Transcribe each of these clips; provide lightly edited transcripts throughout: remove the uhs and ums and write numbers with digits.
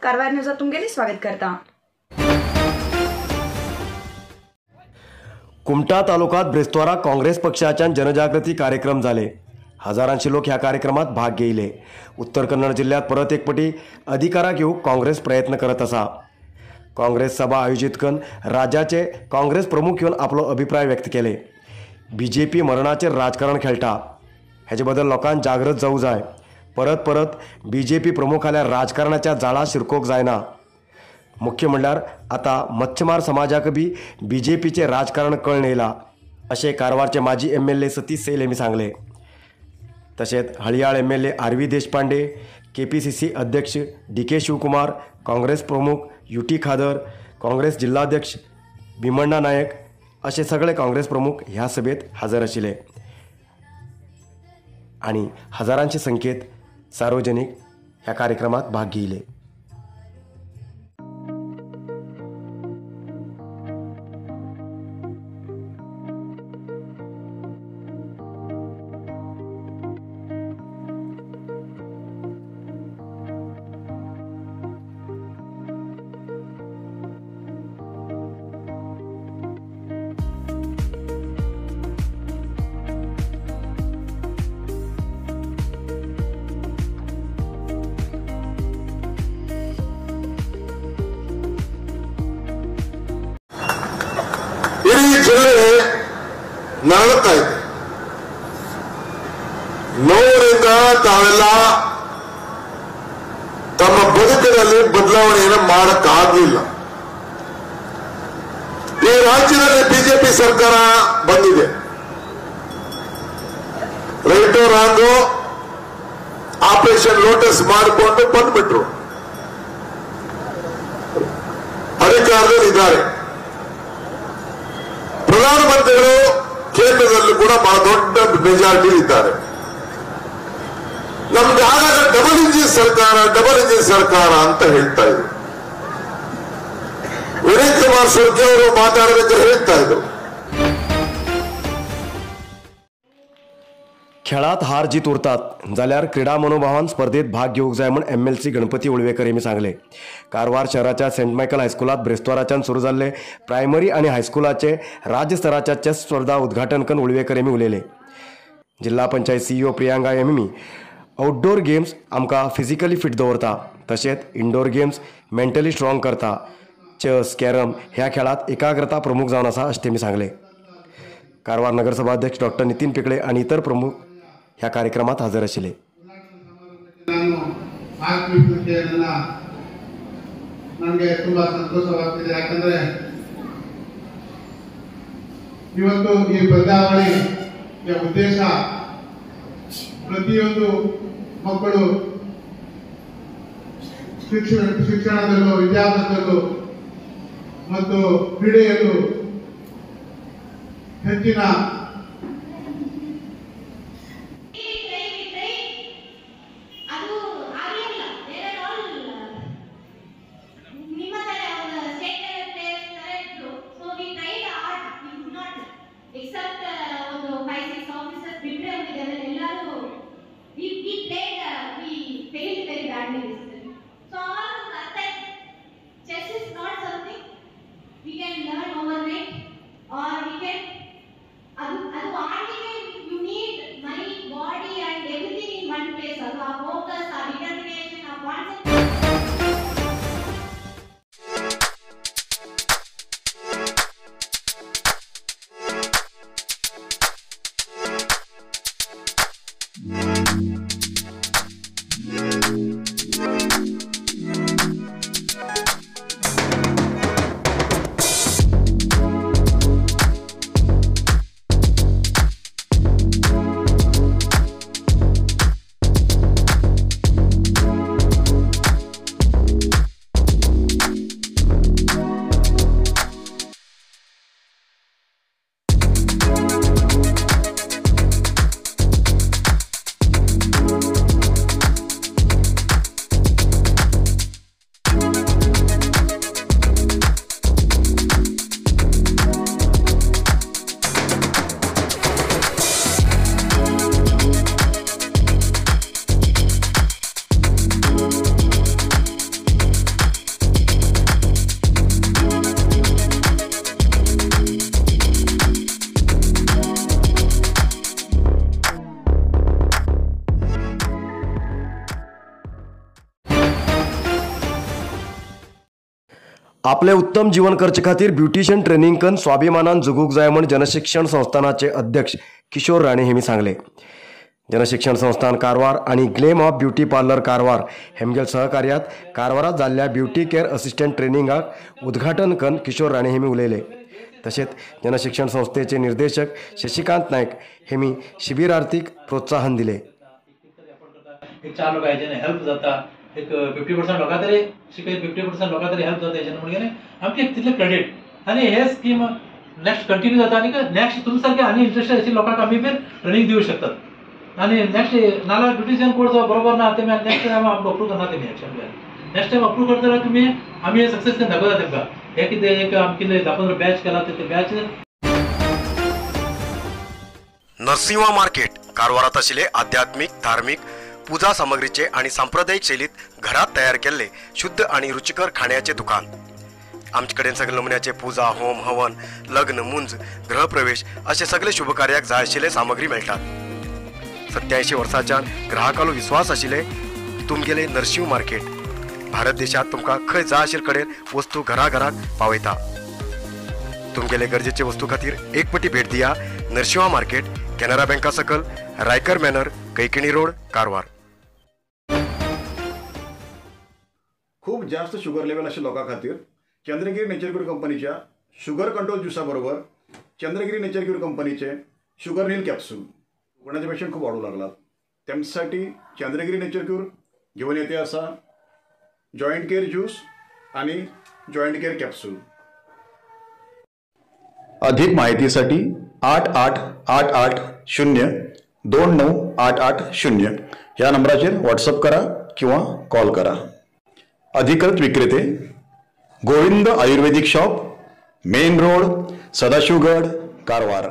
कारवार न्यूजात तुमगेले स्वागत करता. कुमटा तालुक्यात ब्रेस्तारा काँग्रेस पक्षाच्या जनजागृती कार्यक्रम झाले. हजारांशी लोक ह्या कार्यक्रमात भाग घेतले. उत्तर कन्नड जिल्ह्यात परत एक पटी अधिकाराक घेवंक काँग्रेस प्रयत्न करत आसा. काँग्रेस सभा आयोजित करून राज्याचे काँग्रेस प्रमुख येवन आपलो अभिप्राय व्यक्त केले. बीजेपी मरणाचेर राजकारण खेळटा, हेजे बद्दल लोकांक जागृत जावंक जाय. परत परत बीजेपी प्रमुखाल्या राजकारणाच्या जाळा शिरकोवंक जायना. मुख्य म्हणल्यार आतां मच्छमार समाजाक बी बीजेपीचें राजकारण कळ्ळें येयलां अशें कारवारचे माजी MLA Satish सैल हेमी सांगलें. तशेंच Haliyal MLA R V Deshpande, KPCC अध्यक्ष DK Shivakumar, Congress प्रमुख UT Khader, Congress जिल्हाध्यक्ष भीमण्णा नायक असे सगळे काँग्रेस प्रमुख ह्या सभेत हजर आशिल्ले आनी हजारांचे संख्येत सार्वजनिक ह्या कार्यक्रमात भाग घेतले. ಇಡೀ ಜಿಲ್ಲೆ ನರಳುತ್ತಾ ಇದೆ. ನೋವಿನಿಂದ ತಾವೆಲ್ಲ ತಮ್ಮ ಬದುಕಿನಲ್ಲಿ ಬದಲಾವಣೆಯನ್ನು ಮಾಡಕ್ಕಾಗಲಿಲ್ಲ. ಈ ರಾಜ್ಯದಲ್ಲಿ ಬಿಜೆಪಿ ಸರ್ಕಾರ ಬಂದಿದೆ. ರೈಟೋ ರಾಂಗು ಆಪರೇಷನ್ ಲೋಟಸ್ ಮಾಡಿಕೊಂಡು ಬಂದ್ಬಿಟ್ರು, ಅಧಿಕಾರದಲ್ಲಿ ಇದ್ದಾರೆ. ಪ್ರಧಾನಮಂತ್ರಿಗಳು ಕೇಂದ್ರದಲ್ಲೂ ಕೂಡ ಬಹಳ ದೊಡ್ಡ ಮೆಜಾರಿಟಿ ಇದ್ದಾರೆ. ನಮ್ಗೆ ಆಗಾಗ ಡಬಲ್ ಇಂಜಿನ್ ಸರ್ಕಾರ, ಡಬಲ್ ಇಂಜಿನ್ ಸರ್ಕಾರ ಅಂತ ಹೇಳ್ತಾ ಇದ್ರು. ವಿನಯ್ ಕುಮಾರ್ ಸೊರ್ಕೆ ಅವರು ಮಾತಾಡಬೇಕಾದ್ರೆ ಹೇಳ್ತಾ ಇದ್ರು. खेळात हार जीत उरतात जाल्यार क्रीडा मनोभावान स्पर्धेत भाग घेवंक जाय म्हूण MLC Ganpati Ulvekar हेमी सांगले. कारवार शहराच्या सेंट मायकल हायस्कुलात ब्रेस्ताराच्यान सुरू जाल्ले प्रायमरी आनी हायस्कुलाचे राज्य स्तराच्या चेस स्पर्धा उद्घाटन करून उळवेकर हेमी उलयले. जिल्हा पंचायत CEO Priyanka हेमी आउटडोर गेम्स आमकां फिजिकली फिट दवरता, तशेंच इनडोर गेम्स मेंटली स्ट्रॉंग करता. चेस, कॅरम ह्या खेळात एकाग्रता प्रमुख जावन आसा अशें तेमी सांगले. कारवार नगरसभा अध्यक्ष डॉक्टर नितीन पिकळे आनी इतर प्रमुख ह्या कार्यक्रमात हजर आशिल्ले. ನನಗೆ ತುಂಬಾ ಸಂತೋಷವಾಗ್ತಿದೆ. ಯಾಕಂದ್ರೆ ಇವತ್ತು ಈ ಪಂದ್ಯಾವಳಿಯ ಉದ್ದೇಶ ಪ್ರತಿಯೊಂದು ಮಕ್ಕಳು ಶಿಕ್ಷಣದಲ್ಲೂ ವಿದ್ಯಾಭ್ಯಾಸದಲ್ಲೂ ಮತ್ತು ಕ್ರೀಡೆಯಲ್ಲೂ ಹೆಚ್ಚಿನ we can learn overnight or we can आपले उत्तम जीवन करचे खातीर ब्युटिशियन ट्रेनिंग कन स्वाभिमानान जगूंक जाय म्हूण जनशिक्षण संस्थानाचे अध्यक्ष किशोर राणे हेमी सांगले. जनशिक्षण संस्थान कारवार आनी glam of beauty parlour Karwar हेमगेल सहकार्यात कारवारात जाल्ल्या ब्युटी केअर असिस्टंट ट्रेनिंगाक उद्घाटन कन किशोर राणे हेमी उलयले. तशेंच जनशिक्षण संस्थेचे निर्देशक शशिकांत नायक हेमी शिबिरार्थीक प्रोत्साहन दिले. एक 4 लोक हेल्प जाता, एक 50% लोकां तरी शिकयत, 50% लोकां तरी हेल्प जाता हेजेन म्हणून आमकां एक तितलें क्रेडीट. आनी हे स्कीम नेक्स्ट कंटिन्यू जाता आनी नेक्स्ट तुमचे सारके आनी इंट्रस्टेड आशिल्ल्या लोकांक आमी बी ट्रेनींग दिवं शकतात. आनी नेक्स्ट नाल्यार ब्युटिशियन कोर्स बरोबर ना ते नेक्स्ट टायम आमकां अप्रूव करना तेमी action plan. Next time approve करता जाल्यार तुमी आमी हे सक्सेस करून दाखयता तेमकां. हे कितें एक आमी कितें 10-15 बॅच केला ते बॅच. नरसिंहा मार्केट कारवारात आशिल्ले आध्यात्मिक, धार्मिक पूजा सामग्रीचे आणि सांप्रदायिक शैलीत घरात तयार केल्ले शुद्ध आणि रुचिकर खाण्याचे दुकान. आमचे कडेन सगळे नमुन्याचे पूजा, होम, हवन, लग्न, मुंज, गृहप्रवेश असे सगळे शुभकार्याक जाय आशिल्ले सामग्री मेळटात. 87 वर्सांच्यान ग्राहकालो विश्वास आशिल्ले तुमगेले नरसिंह मार्केट भारत देशात तुमकां खंय जाय आशिल्ले कडेन वस्तू घराघराक पावयता. तुमगेले गरजेचे वस्तू खातीर एक पटी भेट दिया नरसिंहा मार्केट, कॅनरा बँका सकल, रायकर मॅनर, कैकिणी रोड, कारवार. खूप जास्त शुगर लेवल आशिल्ल्या लोकां खातीर चंद्रगिरी नेचर क्यूर कंपनीच्या शुगर कंट्रोल ज्युसा बरोबर चंद्रगिरी नेचर क्यूर कंपनीचे शुगर नील कॅप्सूल कोणाचे पेशंट खूप वाडूं लागलात तेमसाठी चंद्रगिरी नेचर क्यूर घेवन येते आसा जॉयंट केअर ज्यूस आणि जॉयंट केअर कॅप्सूल. अधिक माहितीसाठी 8 8 8 8 0 2 9 8 8 0 ह्या नंबराचेर व्हॉट्सअप करा किंवा कॉल करा. अधिकृत विक्रेते Govind Ayurvedic shop, main road, Sadashivgad, Karwar.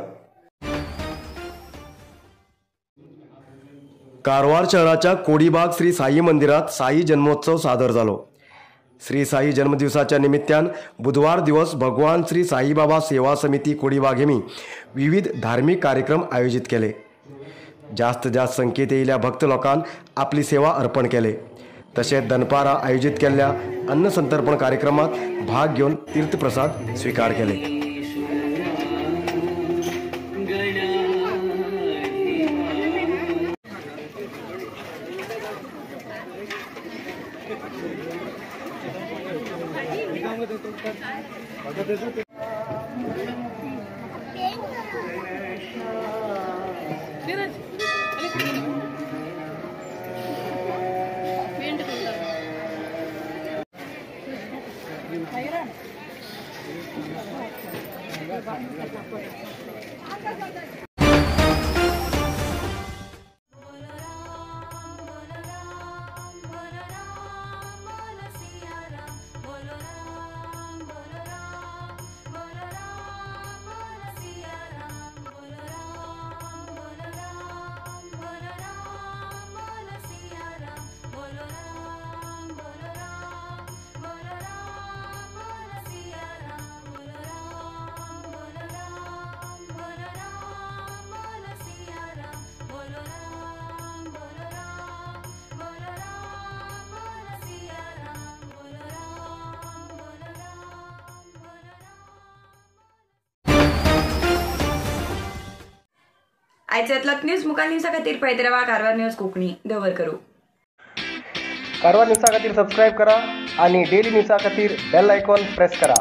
Karwar शहराच्या कोडीबाग श्री साई मंदिरात साई जन्मोत्सव सादर जालो. श्री साई जन्मदिवसाच्या निमित्तान बुधवार दिवस भगवान श्री साईबाबा सेवा समिती कोडीबाग हेमी विविध धार्मिक कार्यक्रम आयोजित केले. जास्त जास्त संख्येत येयल्या भक्त लोकांक आपली सेवा अर्पण केले. तशेंच दनपारा आयोजित केल्ल्या अन्नसंतर्पण कार्यक्रमात भाग घेवन तीर्थप्रसाद स्वीकार केले. आयच्यातलो न्यूज मुखार न्यूजा खातीर पळयत रावा कारवार न्यूज कोंकणी. दवर करू. कारवार न्यूजा खातीर सबस्क्रायब करा आणि डेली न्यूजा खातीर बेल आयकॉन प्रेस करा.